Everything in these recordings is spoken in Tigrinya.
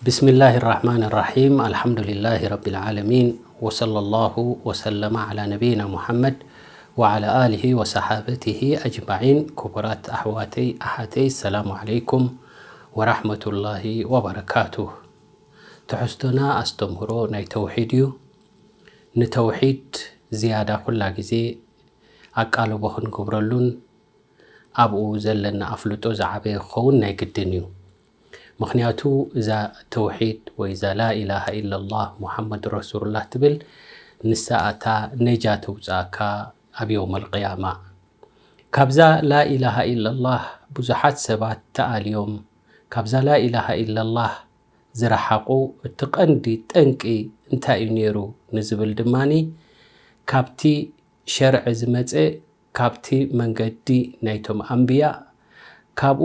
بسم الله الرحمن الرحيم. الحمد لله رب العالمين. وصلى الله وسلم على نبينا محمد وعلى آله وصحابته أجمعين. ክቡራት ኣሕዋተይ ኣሓተይ፣ ሰላሙ ዓለይኩም ወራሕመቱላሂ ወበረካቱ። ትሕዝቶና ኣስተምህሮ ናይ ተውሒድ እዩ። ንተውሒድ ዝያዳ ኩላ ግዜ ኣቃልቦ ክንገብረሉን ኣብኡ ዘለና ኣፍልጦ ዝዓበየ ክኸውን ናይ ግድን እዩ። ምኽንያቱ እዛ ተውሒድ ወይ እዛ ላኢላሃ ኢላላህ ሙሓመድ ረሱሉላህ ትብል ንሳ እታ ነጃ ተውፅኣካ ኣብ የውመል ቅያማ። ካብዛ ላኢላሃ ኢላላህ ብዙሓት ሰባት ተኣልዮም። ካብዛ ላኢላሃ ኢላላህ ዝረሓቑ እቲ ቀንዲ ጠንቂ እንታይ እዩ ነይሩ ንዝብል ድማኒ ካብቲ ሸርዒ ዝመፀ፣ ካብቲ መንገዲ ናይቶም ኣንብያ፣ ካብኡ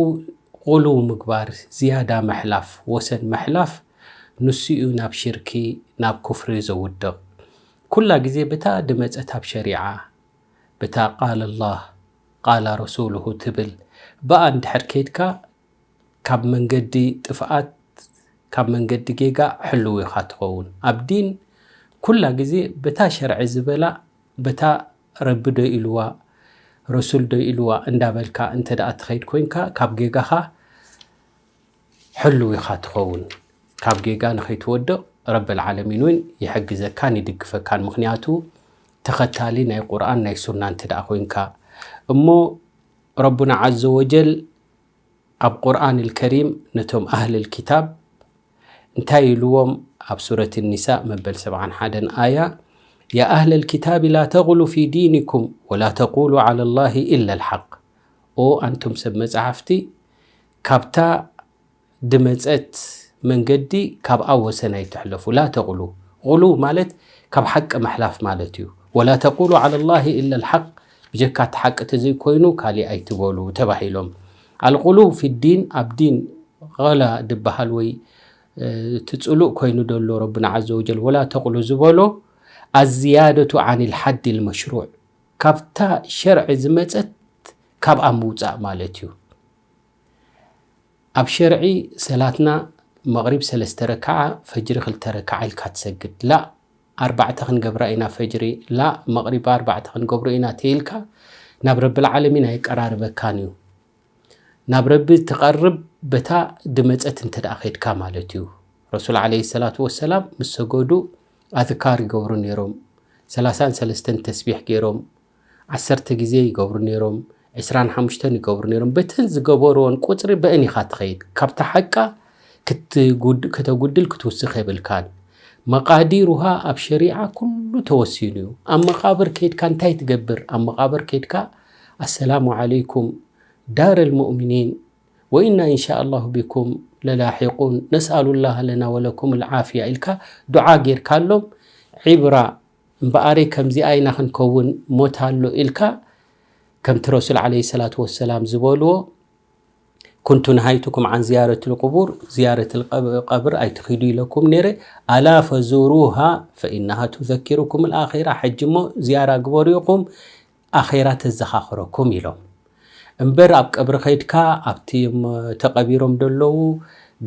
ቁሉው ምግባር፣ ዝያዳ ምሕላፍ፣ ወሰን ምሕላፍ፣ ንሱ እዩ ናብ ሽርኪ፣ ናብ ኩፍሪ ዘውድቕ። ኩላ ግዜ በታ ድመፀት ኣብ ሸሪዓ፣ በታ ቃለ ላህ ቃለ ረሱሉሁ ትብል፣ ብኣ እንድሕር ከይድካ ካብ መንገዲ ጥፍኣት፣ ካብ መንገዲ ጌጋ ሕልው ኢኻ ትኸውን። ኣብ ዲን ኩላ ግዜ በታ ሸርዒ ዝበላ፣ በታ ረቢ ዶ ኢልዋ፣ ረሱል ዶ ኢልዋ እንዳበልካ እንተ ደኣ ትኸይድ ኮይንካ፣ ካብ ጌጋኻ ሕልው ኢኻ ትኸውን። ካብ ጌጋ ንኸይትወድቕ ረብል ዓለሚን እውን ይሕግዘካን ይድግፈካን። ምኽንያቱ ተኸታሊ ናይ ቁርኣን ናይ ሱና እንተ ደኣ ኮይንካ። እሞ ረቡና ዓዘ ወጀል ኣብ ቁርኣን ልከሪም ነቶም ኣህል ልኪታብ እንታይ ኢልዎም? ኣብ ሱረት ኒሳእ መበል ሰብዓን ሓደን ኣያ፣ يا أهل الكتاب لا تغلوا في دينكم ولا تقولوا على الله إلا الحق. ኦ ኣንቱም ሰብ መጻሕፍቲ፣ ካብታ ድመጸት መንገዲ ካብኣ ወሰን ኣይትሕለፉ። ላ ተቑሉ፣ ቑሉ ማለት ካብ ሓቂ ምሕላፍ ማለት እዩ። ወላ ተቑሉ ዓላ ላሂ ኢላ ልሓቅ፣ ብጀካ እቲ ሓቂ ተዘይኮይኑ ካሊእ ኣይትበሉ ተባሂሎም። ኣልቑሉ ፊ ዲን፣ ኣብ ዲን ቐላ ድበሃል ወይ እቲ ጽሉእ ኮይኑ ደሎ ረብና ዓዘ ወጀል ወላ ተቑሉ ዝበሎ ኣዝያደቱ ዓን ልሓድ ልመሽሩዕ፣ ካብታ ሸርዒ ዝመጸት ካብኣ ምውጻእ ማለት እዩ። ኣብ ሸርዒ ሰላትና መቕሪብ ሰለስተ ረክዓ፣ ፈጅሪ ክልተ ረክዓ ኢልካ ትሰግድ። ላእ ኣርባዕተ ክንገብራ ኢና ፈጅሪ፣ ላእ መቕሪብ ኣርባዕተ ክንገብሮ ኢና ተይልካ ናብ ረብል ዓለሚን ኣየቀራርበካን እዩ። ናብ ረቢ ትቐርብ በታ ድመጸት እንተ ደኣ ኸይድካ ማለት እዩ። ረሱል ዓለይሂ ሰላቱ ወሰላም ምስ ሰገዱ ኣዝካር ይገብሩ ነይሮም። ሰላሳን ሰለስተን ተስቢሕ ገይሮም፣ ዓሰርተ ግዜ ይገብሩ ነይሮም፣ ዕስራን ሓሙሽተን ይገብሩ ነይሮም። በተን ዝገበርዎን ቁጽሪ በእን ኢኻ ትኸይድ። ካብታ ሓቃ ክትጉድ-፣ ከተጉድል ክትውስኽ የብልካን። መቓዲሩሃ ኣብ ሸሪዓ ኩሉ ተወሲኑ እዩ። ኣብ መቓብር ከይድካ እንታይ ትገብር? ኣብ መቓብር ከይድካ ኣሰላሙ ዓለይኩም ዳር ልሙእሚኒን ወኢና ኢንሻ ኣላሁ ቢኩም ለላሒቁን ነስኣሉ ላህ ለና ወለኩም ልዓፍያ ኢልካ ዱዓ ጌርካሎም፣ ዒብራ እምበኣረይ ከምዚኣ ኢና ክንከውን ሞት ኣሎ ኢልካ፣ ከምቲ ረሱል ዓለይሂ ሰላቱ ወሰላም ዝበልዎ፣ ኩንቱ ነሃይቱኩም ዓን ዝያረት ልቁቡር፣ ዝያረት ቀብር ኣይትኺዱ ኢለኩም ነይረ፣ ኣላ ፈዙሩሃ ፈኢናሃ ቱዘኪሩኩም ልኣኺራ፣ ሕጂ እሞ ዝያራ ግበሩ ኢኹም፣ ኣኼራ ተዘኻኽረኩም ኢሎም። እምበር ኣብ ቀብሪ ኸይድካ ኣብቲ እም ተቐቢሮም ደለዉ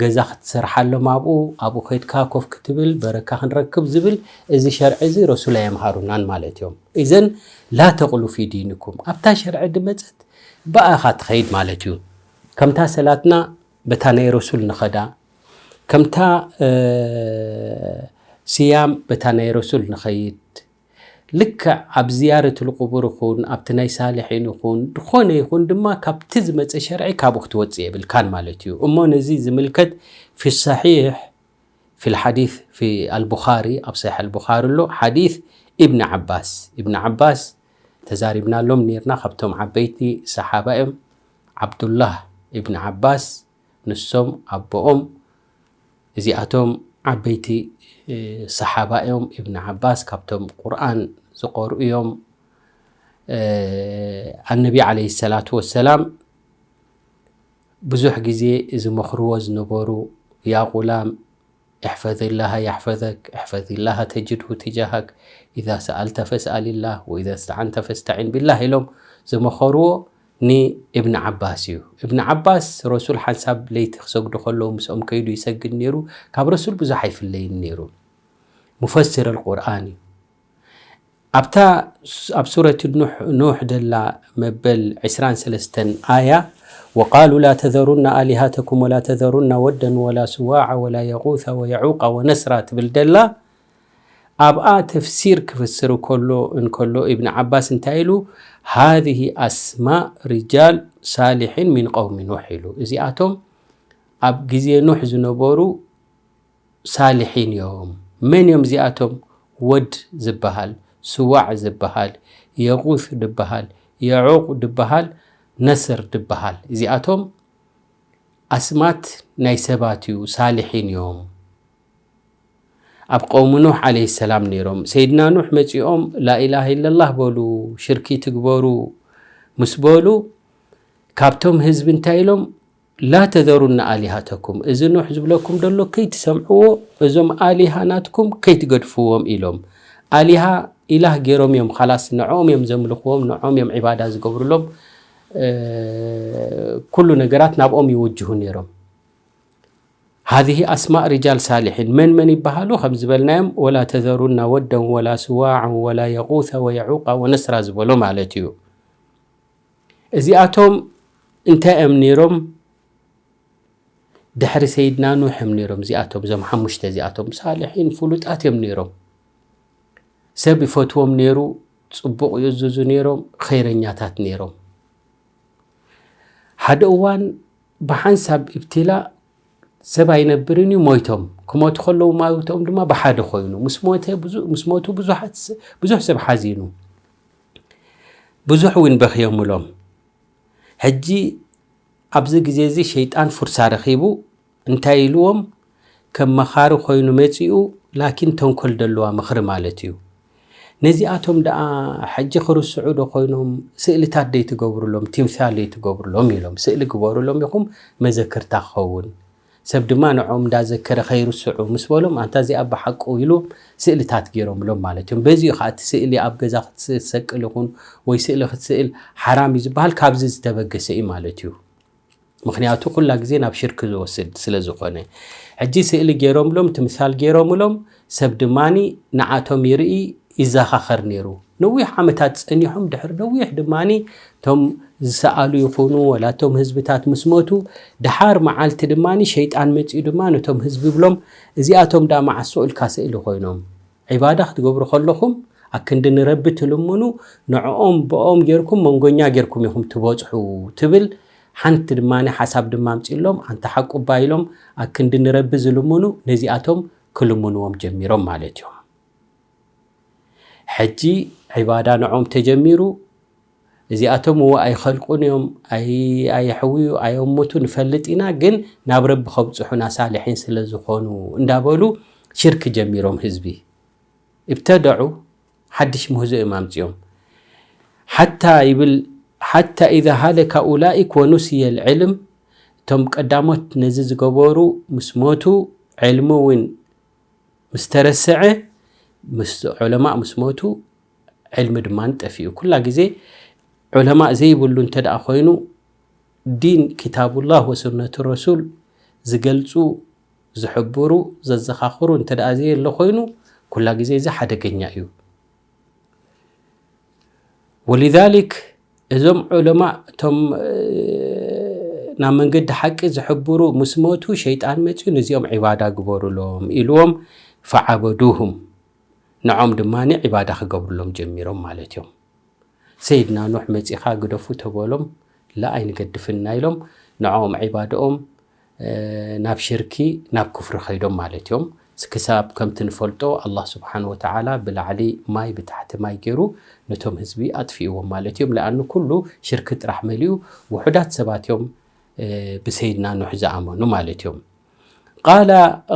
ገዛ ክትሰርሓሎም ኣብኡ፣ ኣብኡ ኸይድካ ኮፍ ክትብል በረካ ክንረክብ ዝብል እዚ ሸርዒ እዚ ረሱል ኣየምሃሩናን ማለት እዮም። ኢዘን ላ ተቕሉ ፊ ዲንኩም፣ ኣብታ ሸርዒ ድመጸት ብኣኻ ትኸይድ ማለት እዩ። ከምታ ሰላትና በታ ናይ ረሱል ንኸዳ፣ ከምታ፣ እ፣ ስያም በታ ናይ ረሱል ንኸይድ፣ ልክዕ ኣብ ዝያረት ልቁቡር ይኹን፣ ኣብቲ ናይ ሳልሒን ይኹን፣ ዝኾነ ይኹን ድማ ካብቲ ዝመጸ ሸርዒ ካብኡ ክትወጽእ የብልካን ማለት እዩ። እሞ ነዚ ዝምልከት ፊ ሰሒሕ ፊ ልሓዲስ ፊ ኣልቡኻሪ፣ ኣብ ሰሒሕ ኣልቡኻሪ ኣሎ፣ ሓዲስ ኢብን ዓባስ። ኢብን ዓባስ ተዛሪብናሎም ኔርና፣ ካብቶም ዓበይቲ ሰሓባ እዮም። ዓብዱላህ ኢብን ዓባስ ንሶም ኣቦኦም፣ እዚኣቶም ዓበይቲ፣ እ፣ ሰሓባ እዮም። ኢብን ዓባስ ካብቶም ቁርኣን ዝቐርኡ እዮም። እ፣ ኣነቢ ዓለይሂ ሰላቱ ወሰላም ብዙሕ ግዜ ዝመኽርዎ ዝነበሩ፣ ያ ቁላም፣ እሕፈዝላሃ ያሕፈዘክ፣ እሕፈዝላሃ ተጅድሁ ትጃሃክ፣ ኢዛ ሰኣልተ ፈስኣልላህ፣ ወኢዛ ስተዓንተ ፈስተዒን ቢላህ ኢሎም ዝመኸርዎ ንእብን ዓባስ እዩ። እብን ዓባስ ረሱል ሓንሳብ ለይቲ ክሰግዱ ከለዉ ምስኦም ከይዱ ይሰግድ ነይሩ። ካብ ረሱል ብዙሕ ኣይፍለይን ነይሩ። ሙፈስር ኣልቁርኣን እዩ። ኣብታ ስ-፣ ኣብ ሱረት ኑሕ፣ ኑሕ ደላ መበል ዕስራን ሰለስተን ኣያ፣ "ወቃሉ ላ ተዘሩና ኣሊሃተኩም ወላ ተዘሩና ወደን ወላ ስዋዓ ወላ የጉሰ ወየዑቃ ወነስራ" ትብል ደላ፣ ኣብኣ ተፍሲር ክፍስር ከሎ፣ እንከሎ፣ ኢብን ዓባስ እንታይ ኢሉ? "ሃዚህ ኣስማእ ሪጃል ሳሊሒን ሚን ቀውሚ ኑሕ" ኢሉ። እዚኣቶም ኣብ ግዜ ኑሕ ዝነበሩ ሳሊሒን እዮም። መን እዮም እዚኣቶም? ወድ ዝበሃል፣ ስዋዕ ዝበሃል፣ የጉስ ዝበሃል፣ የዑቕ ዝበሃል፣ ነስር ዝበሃል። እዚኣቶም ኣስማት ናይ ሰባት እዩ፣ ሳሊሒን እዮም። ኣብ ቀውሚ ኑሕ ዓለይሂ ሰላም ነይሮም። ሰይድና ኑሕ መጺኦም፣ "ላኢላሃ ኢለላህ በሉ፣ ሽርኪ ትግበሩ" ምስ በሉ፣ ካብቶም ህዝቢ እንታይ ኢሎም? "ላ ተዘሩና ኣሊሃተኩም፣ እዚ ኑሕ ዝብለኩም ደሎ ከይትሰምዕዎ፣ እዞም ኣሊሃ ናትኩም ከይትገድፍዎም" ኢሎም። ኣሊሃ ኢላህ ገይሮም እዮም፣ ኻላስ ንዕኦም እዮም ዘምልኽዎም፣ ንዕኦም እዮም ዒባዳ ዝገብሩሎም፣ እ፣ ኩሉ ነገራት ናብኦም ይውጅሁ ነይሮም። ሃዚህ ኣስማእ ሪጃል ሳሊሒን መን መን ይበሃሉ? ከም ዝበልናዮም፣ "ወላ ተዘሩና ወደን ወላ ስዋዓን ወላ የጉሰ ወየዑቃ ወነስራ" ዝበሎ ማለት እዩ። እዚኣቶም እንታይ እዮም ነይሮም? ድሕሪ ሰይድና ኑሕ እዮም ነይሮም። እዚኣቶም፣ እዞም ሓሙሽተ እዚኣቶም ሳልሒን ፍሉጣት እዮም ነይሮም። ሰብ ይፈትዎም ነይሩ፣ ጽቡቕ ይእዝዙ ነይሮም፣ ኸይረኛታት ነይሮም። ሓደ እዋን ብሓንሳብ ኢብቲላ ሰብ ኣይነብርን እዩ፣ ሞይቶም። ክሞቱ ከለዉ ማውቶም ድማ ብሓደ ኮይኑ። ምስ ሞተ ብዙ-፣ ምስ ሞቱ ብዙሓት ስ-፣ ብዙሕ ሰብ ሓዚኑ። ብዙሕ እውን በኽዮምሎም። ሕጂ ኣብዚ ግዜ እዚ ሸይጣን ፉርሳ ረኺቡ እንታይ ኢልዎም? ከም መኻሪ ኮይኑ መጺኡ፣ ላኪን ተንኮል ደለዋ ምኽሪ ማለት እዩ። ነዚኣቶም ደኣ ሕጂ ክርስዑ ዶ ኮይኖም? ስእልታት ደይትገብሩሎም፣ ቲምሳል ደይትገብሩሎም ኢሎም። ስእሊ ግበሩሎም ኢኹም፣ መዘክርታ ክኸውን። ሰብ ድማ ንዕኦም እንዳዘከረ ከይርስዑ ምስ በሎም፣ ኣንታ እዚኣ ብሓቁ ኢሉ ስእልታት ገይሮምሎም ማለት እዮም። በዚ እዩ ከዓ እቲ ስእሊ ኣብ ገዛ ክትሰቅል ይኹን ወይ ስእሊ ክትስእል ሓራም እዩ ዝበሃል ካብዚ ዝተበገሰ እዩ ማለት እዩ። ምኽንያቱ ኩላ ግዜ ናብ ሽርክ ዝወስድ ስለ ዝኾነ። ሕጂ ስእሊ ገይሮምሎም፣ ትምሳል ገይሮምሎም፣ ሰብ ድማኒ ንዓቶም ይርኢ፣ ይዘኻኸር ነይሩ። ነዊሕ ዓመታት ጸኒሖም፣ ድሕሪ ነዊሕ ድማኒ እቶም ዝሰኣሉ ይኹኑ፣ ወላ እቶም ህዝብታት ምስ ሞቱ፣ ደሓር መዓልቲ ድማኒ ሸይጣን መጺኡ ድማ ነቶም ህዝቢ ይብሎም፣ "እዚኣቶም ደኣ መዓስ ኢልካ ስእሊ ኮይኖም?" ዒባዳ ክትገብሩ ከለኹም፣ ኣክንዲ ንረቢ ትልምኑ፣ ንዕኦም ብኦም ጌርኩም መንጎኛ ጌርኩም ኢኹም ትበጽሑ ትብል ሓንቲ ድማ ሓሳብ ድማ ኣምጺሎም፣ ኣንታ ሓቁ እባ ኢሎም፣ ኣክንዲ ንረቢ ዝልምኑ፣ ነዚኣቶም ክልምንዎም ጀሚሮም ማለት እዮም። ሕጂ ዒባዳ ንዕኦም ተጀሚሩ፣ እዚኣቶም እወ ኣይኸልቁን እዮም፣ ኣይ-፣ ኣየሕውዩ፣ ኣየሙቱ ንፈልጥ ኢና፣ ግን ናብ ረቢ ከብጽሑና ሳልሒን ስለ ዝኾኑ እንዳበሉ ሽርክ ጀሚሮም ህዝቢ። ابتدعوا፣ ሓድሽ ምህዞ እዮም ኣምጺኦም። ሓታ ይብል፣ ሓታ ኢዛ ሃለከ ኡላኢክ ወኑስየ ልዕልም፣ እቶም ቀዳሞት ነዚ ዝገበሩ ምስ ሞቱ፣ ዕልሚ እውን ምስ ተረስዐ፣ ምስ ዑለማእ ምስ ሞቱ፣ ዕልሚ ድማ ጠፊኡ። ኩላ ግዜ ዑለማእ ዘይብሉ እንተ ደኣ ኮይኑ፣ ዲን ኪታቡላህ ወሱነቱ ረሱል ዝገልጹ፣ ዝሕብሩ፣ ዘዘኻኽሩ እንተ ደኣ ዘየሎ ኮይኑ፣ ኩላ ግዜ እዚ ሓደገኛ እዩ። ወሊዛሊክ እዞም ዑለማእ እቶም፣ እ፣ ናብ መንገዲ ሓቂ ዝሕብሩ ምስ ሞቱ፣ ሸይጣን መጺኡ ነዚኦም ዒባዳ ግበሩሎም ኢልዎም፣ ፈዓበዱሁም፣ ንዖም ድማ ዒባዳ ክገብሩሎም ጀሚሮም ማለት እዮም። ሰይድና ኑሕ መጺኻ ግደፉ ተበሎም፣ ላ ኣይንገድፍና ኢሎም፣ ንዕኦም ዒባድኦም፣ እ፣ ናብ ሽርኪ፣ ናብ ኩፍሪ ኸይዶም ማለት እዮም። ክሳብ ከምቲ ንፈልጦ፣ ኣላህ ስብሓን ወተዓላ ብላዕሊ ማይ ብታሕቲ ማይ ገይሩ ነቶም ህዝቢ ኣጥፊእዎም ማለት እዮም። ለኣኑ ኩሉ ሽርኪ ጥራሕ መሊኡ፣ ውሑዳት ሰባት እዮም፣ እ፣ ብሰይድና ኑሕ ዝኣመኑ ማለት እዮም። ቃለ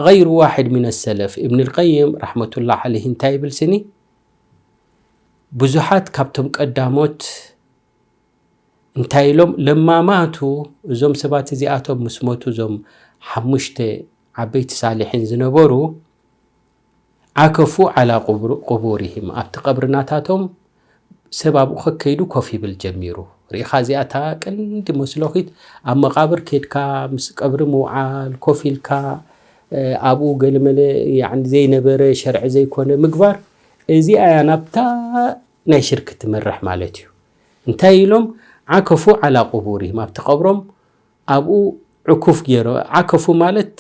ገይሩ ዋሕድ ሚነ ሰለፍ፣ እብን ልቀይም ረሕመቱላህ ዓለይህ እንታይ ይብል ስኒ? ብዙሓት ካብቶም ቀዳሞት እንታይ ኢሎም? ለማ ማቱ፣ እዞም ሰባት እዚኣቶም ምስ ሞቱ፣ እዞም ሓሙሽተ ዓበይቲ ሳልሒን ዝነበሩ፣ ዓከፉ ዓላ ቁቡር-፣ ቁቡሪሂም፣ ኣብቲ ቀብሪ ናታቶም ሰብ ኣብኡ ከከይዱ ኮፍ ይብል ጀሚሩ። ርኢኻ እዚኣ እታ ቀንዲ መስሎኺት ኣብ መቓብር ኬድካ ምስ ቀብሪ ምውዓል ኮፍ ኢልካ ኣብኡ ገለመለ ዘይነበረ ሸርዒ ዘይኮነ ምግባር እዚኣ እያ ናብታ ናይ ሽርክ ትመርሕ ማለት እዩ። እንታይ ኢሎም ዓከፉ ዓላ ቁቡሪህም ኣብቲ ቀብሮም ኣብኡ ዕኩፍ ገይሮ ዓከፉ ማለት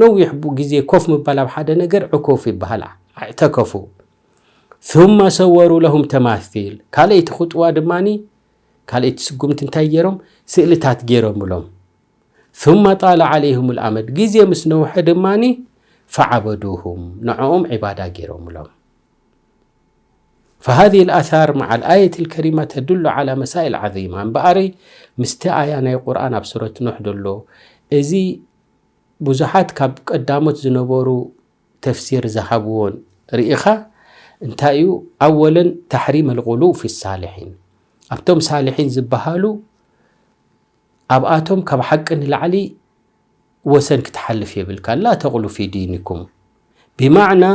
ነዊሕ ግዜ ኮፍ ምባል ኣብ ሓደ ነገር ዕኩፍ ይበሃል። ኣዕተከፉ ثم ሰወሩ ለሁም ተማሲል ካልኣይቲ ክጥዋ ድማ ካልኣይቲ ስጉምቲ እንታይ ገይሮም ስእልታት ገይሮምሎም ثم ጣለ ዓለይሁም ልኣመድ ግዜ ምስ ነውሐ ድማ ፈዓበዱሁም ንዕኦም ዒባዳ ገይሮምሎም فهذه الآثار مع الآية الكريمة تدل على مسائل عظيمة እምበኣረይ ምስቲ ኣያ ናይ ቁርኣን ኣብ ሱረት ኑሕ ደሎ እዚ ብዙሓት ካብ ቀዳሞት ዝነበሩ ተፍሲር ዝሃብዎን ርኢኻ እንታይ እዩ ኣወለን ታሕሪም الغلو في الصالحين ኣብቶም ሳልሒን ዝበሃሉ ኣብኣቶም ካብ ሓቂ ንላዕሊ ወሰን ክትሓልፍ የብልካ لا تغلوا في دينكم بمعنى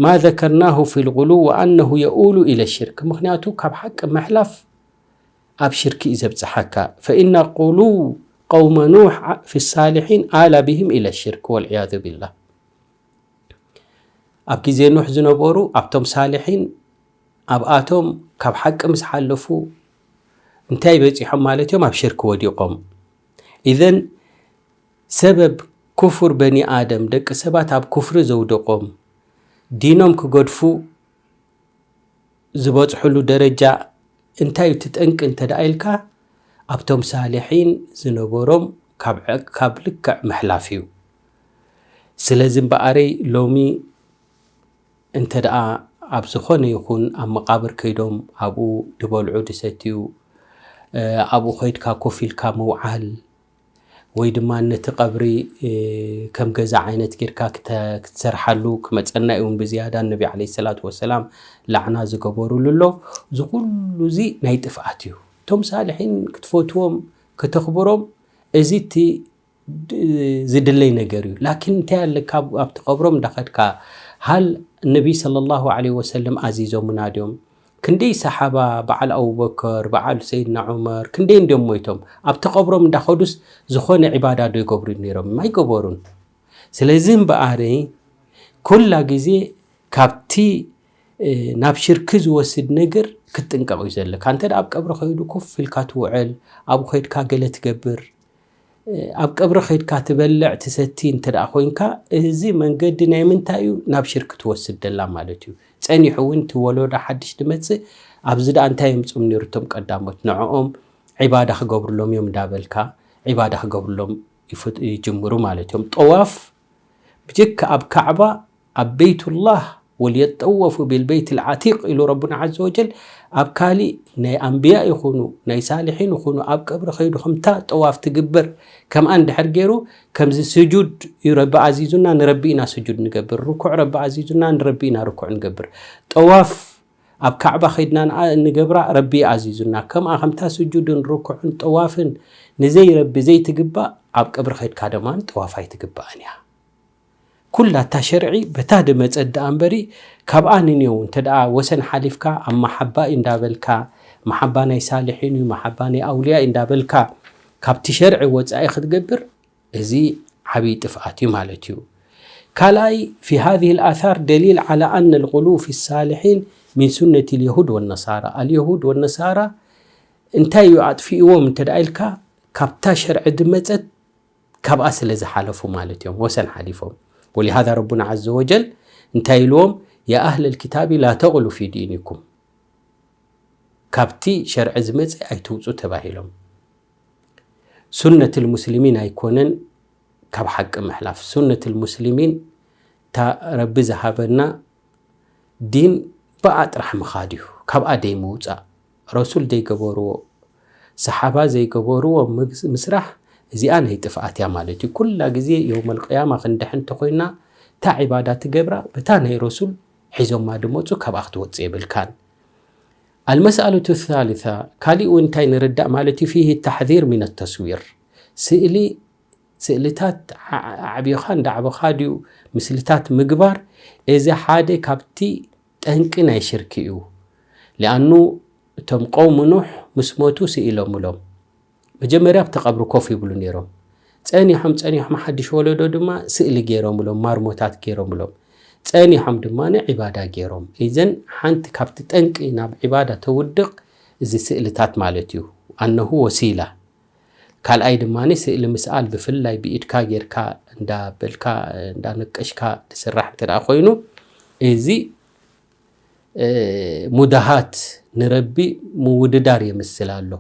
ما ذكرناه في الغلو وأنه يؤول إلى الشرك ምኽንያቱ ካብ ሓቂ ምሕላፍ ኣብ ሽርክ እዩ ዘብፅሓካ فإن غلو قوم نوح في الصالحين آل بهم إلى الشرك والعياذ بالله ኣብ ግዜ ኑሕ ዝነበሩ ኣብቶም ሳልሒን ኣብኣቶም ካብ ሓቂ ምስ ሓለፉ እንታይ በፂሖም ማለት እዮም ኣብ ሽርክ ወዲቖም إذن ሰበብ ኩፍር በኒ ኣደም ደቂ ሰባት ኣብ ኩፍሪ ዘውደቖም ዲኖም ክገድፉ ዝበፅሕሉ ደረጃ እንታይ እዩ እቲ ጠንቂ እንተ ደኣ ኢልካ ኣብቶም ሳልሒን ዝነበሮም ካብ ልክዕ ምሕላፍ እዩ ስለዚ እምበኣረይ ሎሚ እንተ ደኣ ኣብ ዝኾነ ይኹን ኣብ መቓብር ከይዶም ኣብኡ ድበልዑ ድሰትዩ ኣብኡ ኸይድካ ኮፍ ኢልካ ምውዓል ወይ ድማ ነቲ ቀብሪ ከም ገዛ ዓይነት ጌርካ ክትሰርሓሉ ክመፀና እዩ ብዝያዳ ነቢ ለ ሰላት ወሰላም ላዕና ዝገበሩሉ ኣሎ እዚ ኩሉ እዚ ናይ ጥፍኣት እዩ እቶም ሳልሒን ክትፈትዎም ከተኽብሮም እዚ እቲ ዝድለይ ነገር እዩ ላኪን እንታይ ኣለካ ኣብቲ ቀብሮም እንዳኸድካ ሃል ነቢ صلى الله عليه وسلم ኣዚዞምና ድዮም ክንደይ ሰሓባ በዓል ኣቡበከር በዓል ሰይድና ዑመር ክንደይ እንዲዮም ሞይቶም ኣብቲ ቀብሮም እንዳኸዱስ ዝኾነ ዒባዳ ዶ ይገብሩ ነይሮም ኣይገበሩን ስለዚ እምበኣሪ ኩላ ግዜ ካብቲ ናብ ሽርኪ ዝወስድ ነገር ክትጥንቀቕ እዩ ዘለካ እንተ ኣብ ቀብሪ ከይዱ ኮፍ ኢልካ ትውዕል ኣብኡ ከይድካ ገለ ትገብር ኣብ ቀብሪ ከድካ ትበልዕ ትሰቲ እንተ ደኣ ኮይንካ እዚ መንገዲ ናይ ምንታይ እዩ ናብ ሽርክ ትወስድ ደላ ማለት እዩ ጸኒሑ እውን እቲ ወለዶ ሓድሽ ድመጽእ ኣብዚ ደኣ እንታይ የምጽም ነይሩ እቶም ቀዳሞት ንዕኦም ዒባዳ ክገብርሎም እዮም እንዳበልካ ዒባዳ ክገብርሎም ይፍጥ- ይጅምሩ ማለት እዮም ጠዋፍ ብጀካ ኣብ ካዕባ ኣብ ቤይቱላህ ወልየጠወፉ ቢልበይት ልዓቲቅ ኢሉ ረቡና ዓዘ ወጀል ኣብ ካሊእ ናይ ኣንብያ ይኹኑ ናይ ሳልሒን ይኹኑ ኣብ ቀብሪ ከይዱ ከምታ ጠዋፍ ትግበር ከምኣ እንድሕር ገይሩ ከምዚ ስጁድ እዩ ረቢ ኣዚዙና ንረቢ ኢና ስጁድ ንገብር ርኩዕ ረቢ ኣዚዙና ንረቢ ኢና ርኩዕ ንገብር ጠዋፍ ኣብ ካዕባ ከይድና ንገብራ ረቢ ኣዚዙና ከምኣ ከምታ ስጁድን ርኩዕን ጠዋፍን ንዘይ ረቢ ዘይትግባእ ኣብ ቀብሪ ከይድካ ደማን ጠዋፍ ኣይትግባእን እያ ኩላ እታ ሸርዒ በታ ድመጸት ደኣ እምበሪ ካብኣ ንንየው እንተ ደኣ ወሰን ሓሊፍካ ኣብ መሓባ እዩ እንዳበልካ መሓባ ናይ ሳልሒን እዩ መሓባ ናይ ኣውልያ እዩ እንዳበልካ ካብቲ ሸርዒ ወጻኢ ክትገብር እዚ ዓብይ ጥፍኣት እዩ ማለት እዩ ካልኣይ في هذه الآثار دليل على أن الغلو في الصالحين من سنة اليهود والنصارى اليهود والنصارى እንታይ እዩ ኣጥፊእዎም እንተ ደኣ ኢልካ ካብታ ሸርዒ ድመጸት ካብኣ ስለ ዝሓለፉ ማለት እዮም ወሰን ሓሊፎም ولهذا ربنا عز وجل እንታይ ኢልዎም يا أهل الكتاب لا تغلوا في دينكم ካብቲ ሸርዒ ዝመፀ ኣይትውፁ ተባሂሎም ሱነት ልሙስሊሚን ኣይኮነን ካብ ሓቂ ምሕላፍ ሱነት ልሙስሊሚን እታ ረቢ ዝሃበና ዲን ብኣ ጥራሕ ምኻድ እዩ ካብኣ ደይ ምውፃእ ረሱል ደይገበርዎ ሰሓባ ዘይገበርዎ ምስራሕ እዚኣ ናይ ጥፍኣት እያ ማለት እዩ ኩላ ግዜ የውመል ቅያማ ክንድሕን እንተኮይና እታ ዒባዳ ትገብራ በታ ናይ ረሱል ሒዞማ ድመፁ ካብኣ ክትወፅእ የብልካን المسألة الثالثة ካሊእ እውን እንታይ ንርዳእ ማለት እዩ فيه التحذير من التصوير ስእሊ ስእልታት ኣዕቢኻ እንዳዕበኻ ድዩ ምስልታት ምግባር እዚ ሓደ ካብቲ ጠንቂ ናይ ሽርኪ እዩ ሊኣኑ እቶም ቀውሚ ኑሕ ምስ ሞቱ ስኢሎምሎም። መጀመርያ ኣብቲ ቀብሪ ኮፍ ይብሉ ነይሮም። ጸኒሖም ጸኒሖም ሓድሽ ወለዶ ድማ ስእሊ ገይሮምሎም፣ ማርሞታት ገይሮምሎም። ጸኒሖም ድማ ዒባዳ ገይሮም። ኢዘን ሓንቲ ካብቲ ጠንቂ ናብ ዒባዳ ተውድቕ እዚ ስእልታት ማለት እዩ። ኣነሁ ወሲላ። ካልኣይ ድማ ስእሊ ምስኣል ብፍላይ ብኢድካ ጌርካ እንዳበልካ እንዳነቀሽካ ዝስራሕ እንተ ደኣ ኮይኑ እዚ ሙዳሃት ንረቢ ምውድዳር የምስል ኣሎ።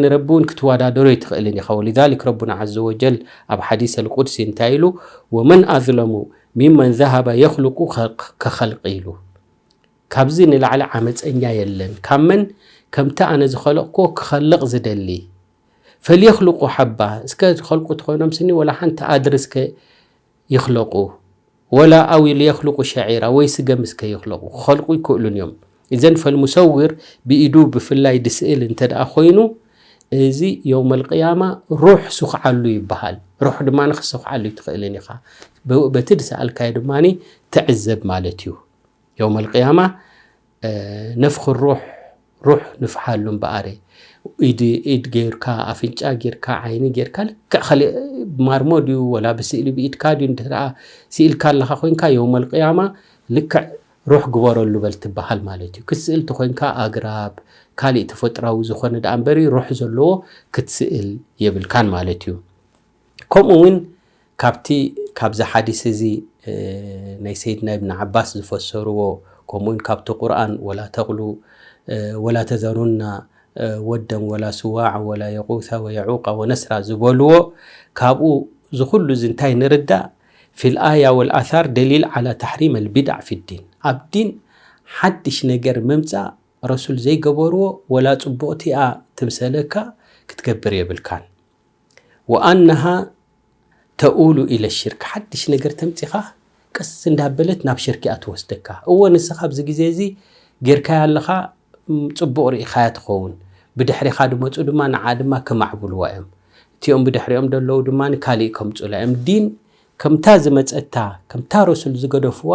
ንረቢ እውን ክትወዳደሮ ኣይትኽእልን ኢኻ። ወሊዛሊክ ረቡና ዓዘ ወጀል ኣብ ሓዲስ ኣልቁድሲ እንታይ ኢሉ? ወመን ኣዝለሙ ሚመን ዘሃበ የኽልቁ ከኸልቂ ኢሉ። ካብዚ ንላዕሊ ዓመፀኛ የለን ካብ መን ከምቲ ኣነ ዝኸለቕክዎ ክኸልቕ ዝደሊ። ፈልየኽልቁ ሓባ፣ እስከ ዝኸልቁ ተኾይኖም ስኒ ወላ ሓንቲ ኣድሪ እስከ ይኽለቁ። ወላ ኣው ልየኽልቁ ሸዒራ፣ ወይ ስገም እስከ ይኽለቁ። ክኸልቁ ይክእሉን እዮም። እዘን ፈልሙሰውር ብኢዱ ብፍላይ ድስእል እንተ ደኣ ኮይኑ እዚ የውመል ቅያማ ሩሕ ስኹዓሉ ይበሃል። ሩሕ ድማ ንክስኹዓሉ ይትኽእልን ኢኻ። በቲ ድሰኣልካዮ ድማ ትዕዘብ ማለት እዩ። የውመል ቅያማ ነፍኽ ሩሕ ሩሕ ንፍሓሉ እምበኣር ኢድ ኢድ ጌርካ ኣፍንጫ ጌርካ ዓይኒ ጌርካ ልክዕ ኸሊእ ማርሞ ድዩ ወላ ብስእሊ ብኢድካ ድዩ እንድሕር ስኢልካ ኣለኻ ኮይንካ የውመል ቅያማ ልክዕ ሩሕ ግበረሉ በል ትበሃል ማለት እዩ። ክትስእል ተኮይንካ ኣግራብ ካሊእ ተፈጥራዊ ዝኾነ ደኣ እምበሪ ሩሕ ዘለዎ ክትስእል የብልካን ማለት እዩ። ከምኡ እውን ካብቲ ካብዚ ሓዲስ እዚ ናይ ሰይድና እብን ዓባስ ዝፈሰርዎ ከምኡውን ካብቲ ቁርኣን ወላ ተቕሉ ወላ ተዘሩና ወደን ወላ ስዋዓ ወላ የቁሳ ወየዑቃ ወነስራ ዝበልዎ ካብኡ ዝኩሉ እዚ እንታይ ንርዳእ ፊል ኣያ ወልኣታር ደሊል ዓላ ታሕሪም ኣልቢድዓ ፊዲን ኣብ ዲን ሓድሽ ነገር ምምፃእ ረሱል ዘይገበርዎ ወላ ፅቡቕቲኣ ትምሰለካ ክትገብር የብልካን ወኣነሃ ተኡሉ ኢለ ሽርክ ሓድሽ ነገር ተምፂኻ ቀስ እንዳበለት ናብ ሽርክ እያ ትወስደካ። እወ ንስኻ ኣብዚ ግዜ እዚ ጌርካያ ኣለኻ ጽቡቕ ርኢኻያ ትኸውን። ብድሕሪኻ ድመፁ ድማ ንዓ ድማ ከማዕብልዋ እዮም። እቲኦም ብድሕሪኦም ደለዉ ድማ ካሊእ ከምፁላ እዮም። ዲን ከምታ ዝመፀታ ከምታ ረሱል ዝገደፍዋ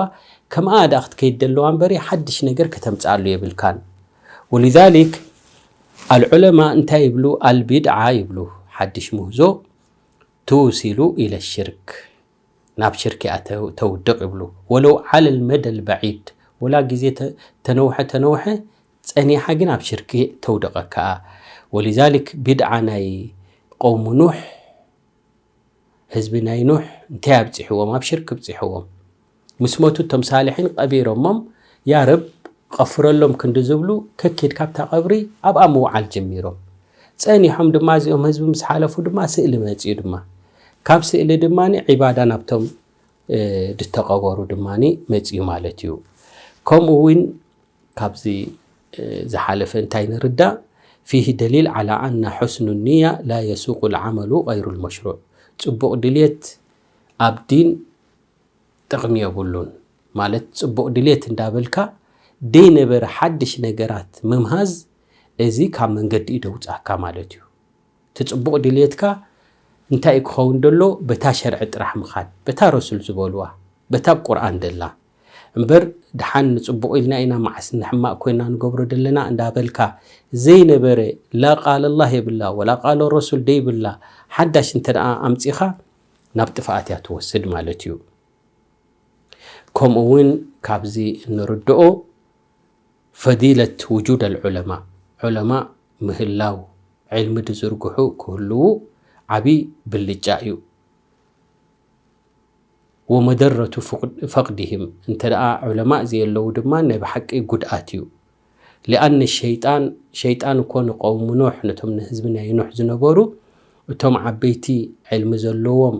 ከምኣ ደኣ ክትከይድ ደለዋ እምበሪ ሓድሽ ነገር ከተምፅኣሉ የብልካን። ወሊዛሊክ ኣልዑለማ እንታይ ይብሉ? ኣልቢድዓ ይብሉ ሓድሽ ምህዞ ትውሲሉ ኢለ ሽርክ ናብ ሽርክ እያ ተውድቕ ይብሉ። ወለው ዓለል መደል በዒድ ወላ ግዜ ተነውሐ ተነውሐ ጸኒሓ ግን ኣብ ሽርክ ተውድቐካ። ወሊዛሊክ ቢድዓ ናይ ቀውሙ ኑሕ ህዝቢ ናይ ኑሕ እንታይ ኣብጺሕዎም? ኣብ ሽርክ ኣብጺሕዎም። ምስ መቱ እቶም ሳልሒን ቀቢሮሞም ያ ረብ ቐፍረሎም ክንዲ ዝብሉ ከኪድ ካብታ ቀብሪ ኣብኣ ምውዓል ጀሚሮም። ጸኒሖም ድማ እዚኦም ህዝቢ ምስ ሓለፉ ድማ ስእሊ መጺኡ ድማ ካብ ስእሊ ድማ ዒባዳ ናብቶም ድተቐበሩ ድማ መጺኡ ማለት እዩ። ከምኡ እውን ካብዚ ዝሓለፈ እንታይ ንርዳእ? ፊህ ደሊል ዓላ ኣና ሑስኑ ንያ ላ የሱቁ ልዓመሉ ቀይሩ ልመሽሩዕ። ጽቡቕ ድልየት ኣብ ዲን ጥቕሚ የብሉን። ማለት ጽቡቕ ድልየት እንዳበልካ ደይነበረ ሓድሽ ነገራት ምምሃዝ እዚ ካብ መንገዲ እዩ ደውጻካ ማለት እዩ። እቲ ጽቡቕ ድልየትካ እንታይ እዩ ክኸውን ደሎ? በታ ሸርዒ ጥራሕ ምኻድ፣ በታ ረሱል ዝበልዋ፣ በታ ኣብ ቁርኣን ደላ እምበር ድሓን ንጽቡቕ ኢልና ኢና መዓስ ንሕማቕ ኮይና ንገብሮ ደለና እንዳበልካ ዘይነበረ ላ ቃል ኣላህ የብላ ወላ ቃል ረሱል ደይብላ ሓዳሽ እንተ ደኣ ኣምጺኻ ናብ ጥፍኣት እያ ትወስድ ማለት እዩ። ከምኡ እውን ካብዚ እንርድኦ ፈዲለት ውጁድ ኣልዑለማ ዑለማ ምህላው ዕልሚ ድዝርግሑ ክህልዉ ዓብዪ ብልጫ እዩ። ወመደረቱ ፈቅድህም እንተ ደኣ ዑለማእ ዘየለዉ ድማ ናይ ብሓቂ ጉድኣት እዩ። ሊኣን ሸይጣን ሸይጣን እኮ ንቀውሚ ኑሕ ነቶም ንህዝቢ ናይ ኑሕ ዝነበሩ እቶም ዓበይቲ ዕልሚ ዘለዎም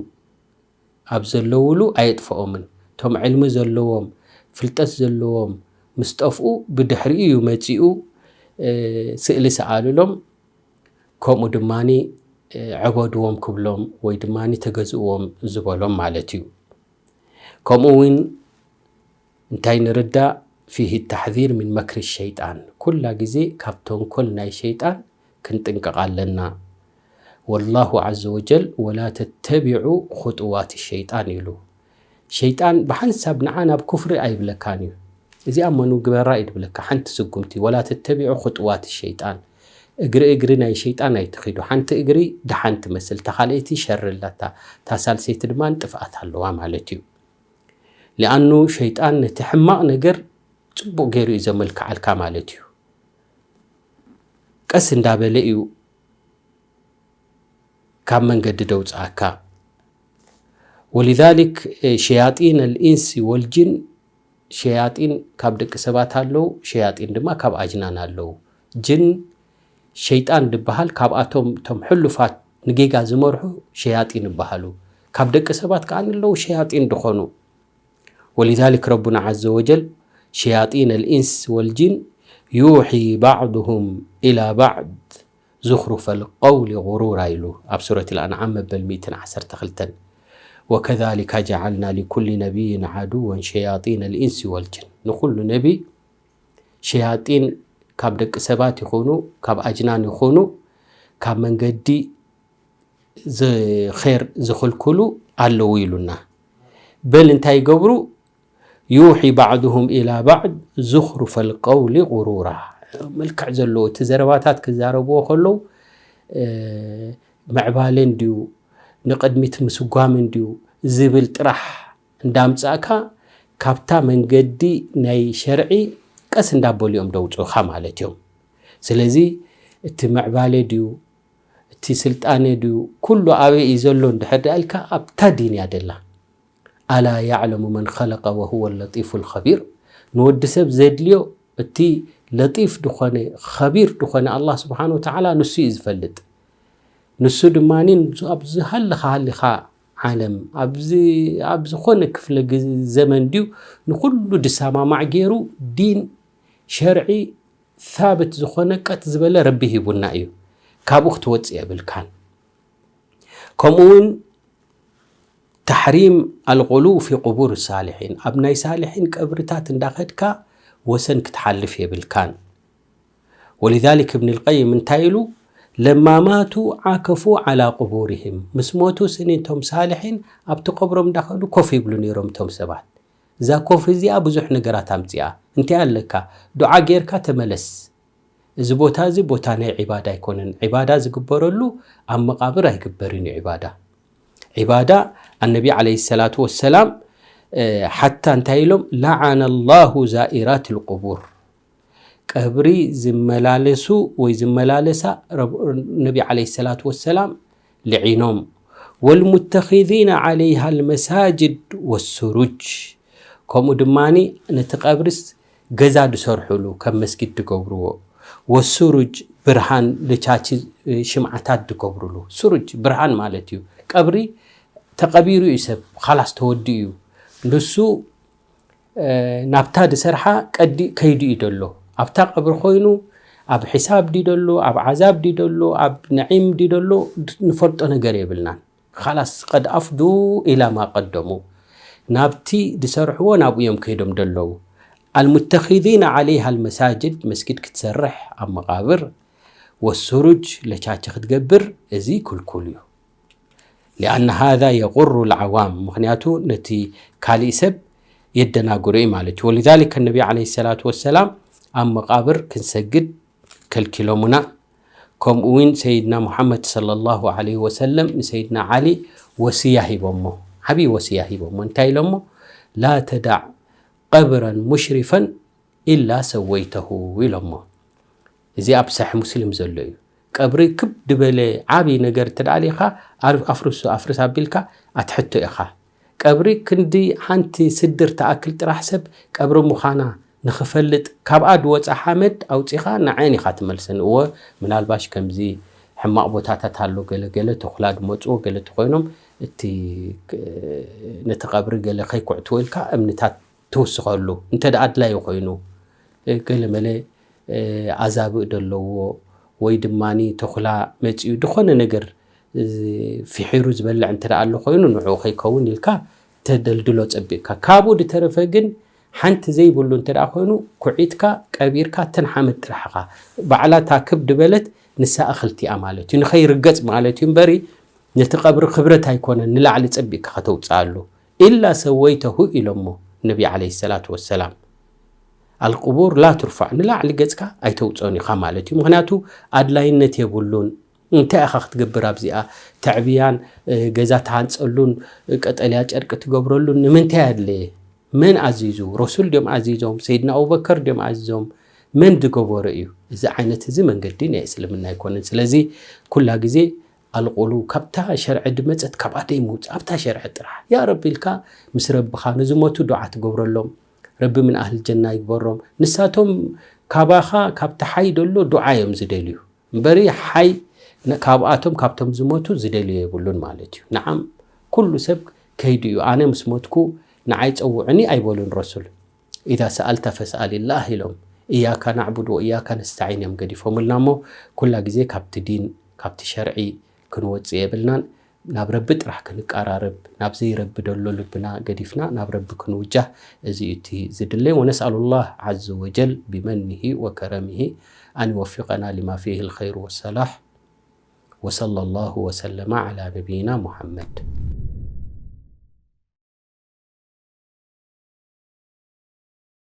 ኣብ ዘለውሉ ኣየጥፍኦምን። እቶም ዕልሚ ዘለዎም ፍልጠት ዘለዎም ምስ ጠፍኡ ብድሕሪኡ እዩ መፂኡ ስእሊ ሰኣልሎም ከምኡ ድማ ዕበድዎም ክብሎም ወይ ድማ ተገዝእዎም ዝበሎም ማለት እዩ። ከምኡ እውን እንታይ ንርዳእ ፊህ ተሕዚር ምን መክሪ ሸይጣን ኩላ ግዜ ካብ ተንኮል ናይ ሸይጣን ክንጥንቀቕ ኣለና። ወላሁ ዓዘ ወጀል ወላ ተተቢዑ ኹጥዋት ሸይጣን ኢሉ። ሸይጣን ብሓንሳብ ንዓ ናብ ኩፍሪ ኣይብለካን እዩ። እዚኣ መኑ ግበራ እዩ ድብለካ። ሓንቲ ስጉምቲ፣ ወላ ተተቢዑ ኹጥዋት ሸይጣን፣ እግሪ እግሪ ናይ ሸይጣን ኣይትኺዱ። ሓንቲ እግሪ ደሓን ትመስል፣ እታ ካልኣይቲ ሸር ኣላታ፣ እታ ሳልሰይቲ ድማ ጥፍኣት ኣለዋ ማለት እዩ። ሊኣኑ ሸይጣን ነቲ ሕማቕ ነገር ጽቡቕ ገይሩ እዩ ዘመልክዓልካ ማለት እዩ። ቀስ እንዳበለ እዩ ካብ መንገዲ ደውፅኣካ። ወሊዛሊክ ሸያጢን ኣልኢንስ ወልጅን፣ ሸያጢን ካብ ደቂ ሰባት ኣለዉ፣ ሸያጢን ድማ ካብ ኣጅናን ኣለዉ። ጅን ሸይጣን ዝበሃል ካብኣቶም እቶም ሕሉፋት ንጌጋ ዝመርሑ ሸያጢን ይበሃሉ። ካብ ደቂ ሰባት ከዓ ኣለዉ ሸያጢን ዝኾኑ። ولذلك ربنا عز وجل شياطين الإنس والجن يوحي بعضهم إلى بعض زخرف القول غرورا ኢሉ ኣብ ሱረት ኣልኣንዓም መበል ሚእትን ዓሰርተ ክልተን። وكذلك جعلنا لكل نبي عدوا شياطين الإنس والجن። ንኹሉ ነቢ ሸያጢን ካብ ደቂ ሰባት ይኹኑ ካብ ኣጅናን ይኹኑ ካብ መንገዲ ኸር ዝኽልክሉ ኣለዉ ኢሉና። በል እንታይ ይገብሩ? يوحي بعضهم إلى بعض زخرف القول غرورا። መልክዕ ዘለዎ እቲ ዘረባታት ክዛረብዎ ከለዉ ምዕባለ እንድዩ ንቕድሚት ምስጓም እንድዩ ዝብል ጥራሕ እንዳምጻእካ ካብታ መንገዲ ናይ ሸርዒ ቀስ እንዳበሉ እዮም ደውፅኡኻ ማለት እዮም። ስለዚ እቲ ምዕባለ ድዩ እቲ ስልጣነ ድዩ ኩሉ ኣበይ እዩ ዘሎ እንድሕር ደኣ ኢልካ ኣብታ ዲን እያ ደላ። ኣላ ያዕለሙ መን ኸለቀ ወሁወ ለጢፉ ልኸቢር። ንወዲ ሰብ ዘድልዮ እቲ ለጢፍ ድኾነ ኸቢር ድኾነ ኣላህ ስብሓን ወተዓላ ንሱ እዩ ዝፈልጥ። ንሱ ድማ ኣብዚ ሃልኻ ሃሊኻ ዓለም ኣብ ዝኾነ ክፍለ ዘመን ድዩ ንኩሉ ድሰማማዕ ገይሩ ዲን ሸርዒ ሳብት ዝኾነ ቀጥ ዝበለ ረቢ ሂቡና እዩ። ካብኡ ክትወፅእ የብልካን። ከምኡ እውን ተሕሪም ኣልغلو في قبور الصالحين ኣብ ናይ ሳልሒን ቀብርታት እንዳኸድካ ወሰን ክትሓልፍ የብልካን። ولذلك ابن القيم እንታይ ኢሉ لما ماتوا عكفوا على قبورهم ምስ ሞቱ ስኒ እቶም ሳልሒን ኣብቲ ቀብሮም እንዳኸዱ ኮፍ ይብሉ ነይሮም እቶም ሰባት። እዛ ኮፍ እዚኣ ብዙሕ ነገራት ኣምፅኣ። እንታይ ኣለካ ዱዓ ጌርካ ተመለስ። እዚ ቦታ እዚ ቦታ ናይ ዒባዳ ኣይኮነን። ዒባዳ ዝግበረሉ ኣብ መቓብር ኣይግበርን እዩ ዒባዳ። ዒባዳ ኣነቢ ዓለይሂ ሰላቱ ወሰላም ሓታ እንታይ ኢሎም لعن الله زائرات القبور ቀብሪ ዝመላለሱ ወይ ዝመላለሳ ነቢ ዓለይሂ ሰላቱ ወሰላም ልዒኖም። والمتخذين عليها المساجد والسرج ከምኡ ድማ ነቲ ቀብርስ ገዛ ድሰርሑሉ ከም መስጊድ ድገብርዎ ወሱሩጅ ብርሃን ልቻቺ ሽምዓታት ድገብሩሉ ሱሩጅ ብርሃን ማለት እዩ። ቀብሪ ተቐቢሩ እዩ ሰብ ኻላስ ተወዲኡ እዩ። ንሱ ናብታ ድሰርሓ ቀዲ ከይዱ እዩ ደሎ ኣብታ ቀብሪ ኮይኑ ኣብ ሒሳብ ድዩ ደሎ ኣብ ዓዛብ ድዩ ደሎ ኣብ ነዒም ድዩ ደሎ ንፈልጦ ነገር የብልናን። ኻላስ ቀድ ኣፍዱ ኢላ ማ ቀደሙ ናብቲ ድሰርሕዎ ናብኡ እዮም ከይዶም ደለዉ። ኣልሙተኺዚና ዓለይሃ ልመሳጅድ መስጊድ ክትሰርሕ ኣብ መቓብር ወሱሩጅ ለቻቸ ክትገብር እዚ ክልኩል እዩ። لأن هذا يغر العوام ምኽንያቱ ነቲ ካሊእ ሰብ የደናግሮ እዩ ማለት እዩ። ولذلك النبي عليه الصلاة والسلام ኣብ መቓብር ክንሰግድ ከልኪሎሙና። ከምኡ እውን ሰይድና ሙሓመድ صلى الله عليه وسلم ንሰይድና ዓሊ ወስያ ሂቦሞ፣ ዓብዪ ወስያ ሂቦሞ። እንታይ ኢሎሞ? لا تدع قبرا مشرفا إلا سويته ኢሎሞ። እዚ ኣብ ሰሒ ሙስሊም ዘሎ እዩ። ቀብሪ ክብ ድበለ ዓብዪ ነገር እንተ ደኣ ኢኻ ኣፍርሱ ኣፍርስ ኣቢልካ ኣትሕቶ ኢኻ። ቀብሪ ክንዲ ሓንቲ ስድር ትኣክል ጥራሕ ሰብ ቀብሪ ምዃና ንኽፈልጥ ካብኣ ድወፃ ሓመድ ኣውፂኻ ንዓይን ኢኻ ትመልሰን። እወ ምናልባሽ ከምዚ ሕማቕ ቦታታት ኣሎ ገለ ገለ ተኹላ ድመፅዎ ገለ ተኾይኖም እቲ ነቲ ቀብሪ ገለ ከይኩዕትዎ ኢልካ እምንታት ትውስኸሉ እንተ ደኣ ኣድላዩ ኮይኑ ገለ መለ ኣዛብእ ደለዎ ወይ ድማ ተኹላ መፂኡ ድኾነ ነገር ፊሒሩ ዝበልዕ እንተ ደኣ ኣሎ ኮይኑ ንዕኡ ከይከውን ኢልካ ተደልድሎ ፀቢቕካ። ካብኡ ድተረፈ ግን ሓንቲ ዘይብሉ እንተ ደኣ ኮይኑ ኩዒትካ ቀቢርካ ተን ሓመድ ጥራሕ ኢኻ ባዕላ እታ ክብ ድበለት ንሳ እኽልቲ እያ ማለት እዩ። ንኸይርገፅ ማለት እዩ እምበሪ ነቲ ቀብሪ ክብረት ኣይኮነን ንላዕሊ ፀቢቕካ ከተውፅኣሉ። إلا سويته ኢሎሞ ነቢ ዓለይሂ ሰላቱ ወሰላም። ኣልቁቡር ላ ትርፋዕ፣ ንላዕሊ ገጽካ ኣይተውፅኦን ኢኻ ማለት እዩ። ምክንያቱ ኣድላይነት የብሉን። እንታይ ኢኻ ክትገብር ኣብዚኣ? ተዕብያን ገዛ ትሃንፀሉን ቀጠልያ ጨርቂ ትገብረሉን ንምንታይ ኣድለየ? መን ኣዚዙ? ረሱል ድዮም ኣዚዞም? ሰይድና ኣቡበከር ድዮም ኣዚዞም? መን ዝገበሮ እዩ? እዚ ዓይነት እዚ መንገዲ ናይ እስልምና ኣይኮነን። ስለዚ ኩላ ግዜ ኣልቁሉ ካብታ ሸርዒ ድመፀት ካብኣ ደይምውፅእ ኣብታ ሸርዒ ጥራሕ ያ ረቢ ኢልካ ምስ ረብኻ ንዝሞቱ ዱዓ ትገብረሎም። ረቢ ምን ኣህል ጀና ይግበሮም። ንሳቶም ካባኻ ካብቲ ሓይ ደሎ ዱዓ እዮም ዝደልዩ እምበሪ ሓይ ካብኣቶም ካብቶም ዝሞቱ ዝደልዩ የብሉን ማለት እዩ። ንዓም ኩሉ ሰብ ከይዱ እዩ። ኣነ ምስ ሞትኩ ንዓይ ፀውዕኒ ኣይበሉን ረሱል። ኢዛ ሰኣልተ ፈስኣልላህ ኢሎም እያካ ናዕቡድ ወእያካ ነስተዒን እዮም ገዲፎምልና እሞ ኩላ ግዜ ካብቲ ዲን ካብቲ ሸርዒ ክንወፅእ የብልናን። ናብ ረቢ ጥራሕ ክንቀራረብ ናብ ዘይረቢ ደሎ ልብና ገዲፍና ናብ ረቢ ክንውጃህ እዚ እዩ እቲ ዝድለይ። ونسأل الله عز وجل بمنه وكرمه أن يوفقنا لما فيه الخير والصلاح. وصلى الله وسلم على نبينا محمد.